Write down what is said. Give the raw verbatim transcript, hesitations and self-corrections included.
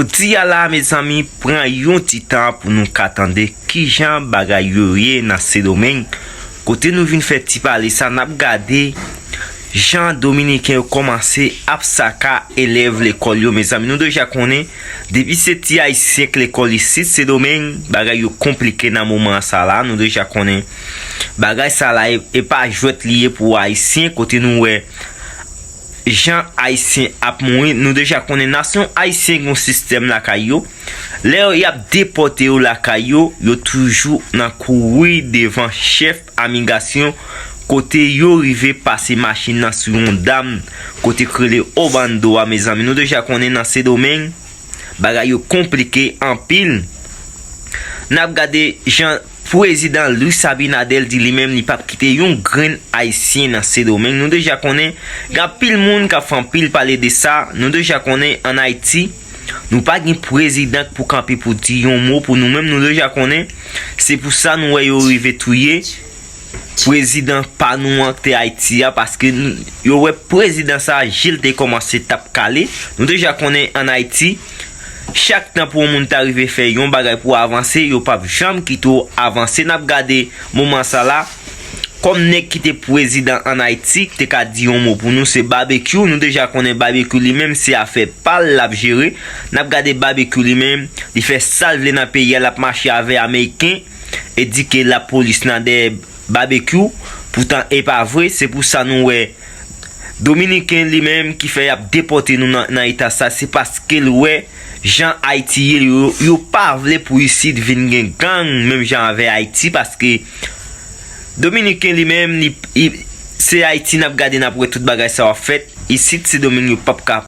Jodi a la, mezanmi, pran yon ti tan pou nou ka tande kijan bagay yo ye nan Sendomeng. Kote nou vin fè ti pale sa, n ap gade jan Dominiken yo kòmanse ap saka elèv lekòl yo, mezanmi. Nou deja konnen, depi se ti Ayisyen k lekòl isit Sendomeng, bagay yo konplike nan moman sa la. Nou deja konnen bagay sa la, e, e pa jwèt li ye pou Ayisyen, kote nou wè jan Ayisyen ap mouri. Nou deja konnen nasyon Ayisyen gen yon sistèm lakay yo. Lè y ap depòte yo lakay yo, yo toujou nan kouri devan chèf amigasyon, kote yo rive pase machin nan sou yon dam, kote k rele Obando a, mezanmi. Nou deja konnen nan Sendomeng, bagay yo konplike anpil. N ap gade jan Prezidan Luis Abinader di li menm li p ap kite yon grenn Ayisyen nan Sendomeng. Nou deja konnen, gen anpil moun k ap fè anpil pale de sa. Nou deja konnen, ann Ayiti, nou pa gen prezidan k pou kanpe pou di yon mo pou nou menm. Nou deja konnen, se pou sa nou wè yo rive touye prezidan pa nou an k te Ayiti a, paske n-, yo wè prezidan sa a, je l te kòmanse t ap kale. Nou deja konnen, ann Ayiti, chak tan pou yon moun ta rive fè yon bagay pou avanse, yo p ap janm kite w avanse. N ap gade moman sa la, kòm nèg ki te prezidan ann Ayiti, ki te ka di yon mo pou nou, se Babekyou. Nou deja konnen Babekyou li menm, se afè pa l l ap jere. N ap gade Babekyou li menm, li fè sa l vle nan peyi a, l ap mache avè Ameriken e di ke lapolis nan dèyè Babekyou. Poutan, e pa vre, se pou sa nou wè Dominiken li menm ki fè y ap depòte nou nan, nan eta sa, se paske l wè jan Ayiti ye, yo, yo pa vle pou isit vin gen gang, menm jan avè Ayiti, paske Dominiken li menm, li, li, se Ayiti n ap gade, n ap wè tout bagay sa yo ap fèt. Isit, Sendomeng yo p ap ka